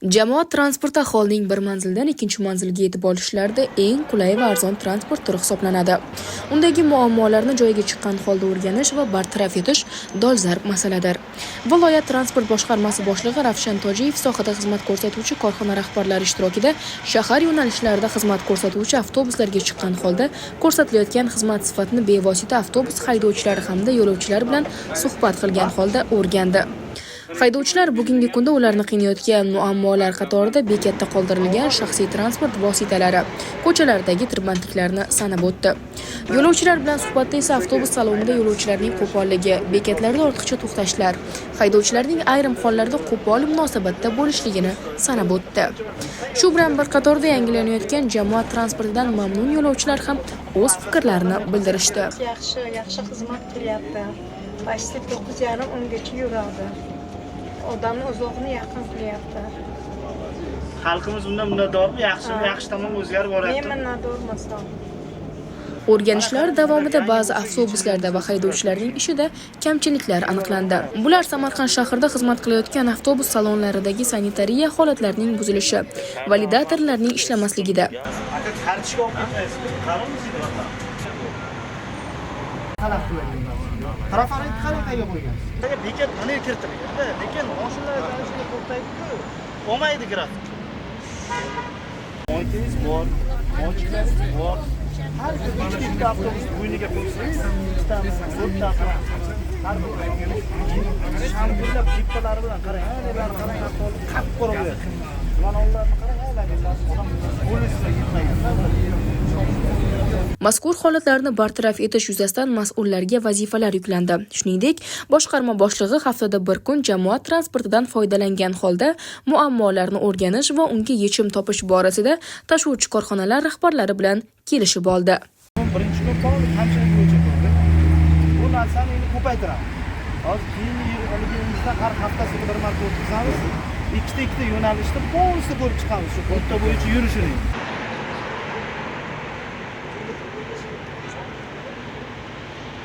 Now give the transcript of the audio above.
Jamoat transporti aholining bir manzildan ikkinchi manzilga yetib olishlarida eng qulay va arzon transport turi hisoblanadi. Undagi muammolarni joyiga chiqqan holda o'rganish va bartaraf etish dolzarb masaladir. Viloyat transport boshqarmasi boshlig'i Ravshan Tojiyev sohada xizmat ko'rsatuvchi korxona rahbarlari ishtirokida shahar yo'nalishlarida xizmat ko'rsatuvchi avtobuslarga chiqqan holda ko'rsatilayotgan xizmat sifatini bevosita avtobus haydovchilari hamda yo'lovchilar bilan suhbat qilgan holda o'rgandi. Haydovchilar bugungi kunda ularni qiynayotgan muammolar qatorida bekatda qoldirilgan shaxsiy transport vositalari, ko'chalardagi tirbandliklarni sanab o'tdi. Yo'lovchilar bilan suhbatda esa avtobus salonida yo'lovchilarning qo'polligi, bekatlarda ortiqcha to'xtashlar, haydovchilarning ayrim hollarda qo'pol munosabatda bo'lishligini sanab o'tdi. Shu bilan bir qatorda yangilanayotgan jamoat transportidan mamnun yo'lovchilar ham o'z fikrlarini bildirishdi. Yaxshi, yaxshi xizmat qilyapti. Почти 9:30, 10gacha yuradi. Odamni uzoqni yaqin qilyapti. Xalqimiz bundan minnatdormi, yaxshimi? Ha. Yaxshi tomonga o'zgarib Men boryapti. minnatdorman. O'rganishlar davomida ba'zi avtobuslarda va haydovchilarning ishida kamchiliklar aniqlandi. Bular Samarqand shahrida xizmat qilayotgan avtobus salonlaridagi sanitariya holatlarining buzilishi, validatorlarning ishlamasligida. Aka, kartochka olib ketmaysiz, qaramisiz? Talab qiladi. Trafaret qarang, qayerga qo'ygansiz. Aka, bekat panel kiritilganda, lekin mashinalar ana shunday to'xtaydi-ku, olmaydi grafik. Moykangiz bor, mochiklaringiz bor. Har kun ikkita ikkita avtobus bo'yniga qo'ysangiz, ikkitami, to'rttami, har bir shamg'ullab jiptalari bilan qarang, analarni qarang, qap-qora bo'lyapti. Mana ularni qarang, analarni odam bo'lishga yetmagan. Mazkur holatlarni bartaraf etish yuzasidan mas'ullarga vazifalar yuklandi. Shuningdek, boshqarma boshlig'i haftada bir kun jamoat transportidan foydalangan holda muammolarni o'rganish va unga yechim topish borasida tashuvchi korxonalar rahbarlari bilan kelishib oldi. Birinchi kun полный kamchilik bo'yicha ko'rdik. Bu narsani endi ko'paytiramiz. Hozir keyingi yil oligimizda har haftasiga bir marta o'tkazamiz. Ikkita ikkita yo'nalishda полностью ko'rib chiqamiz shu bitta bo'yicha yurishini.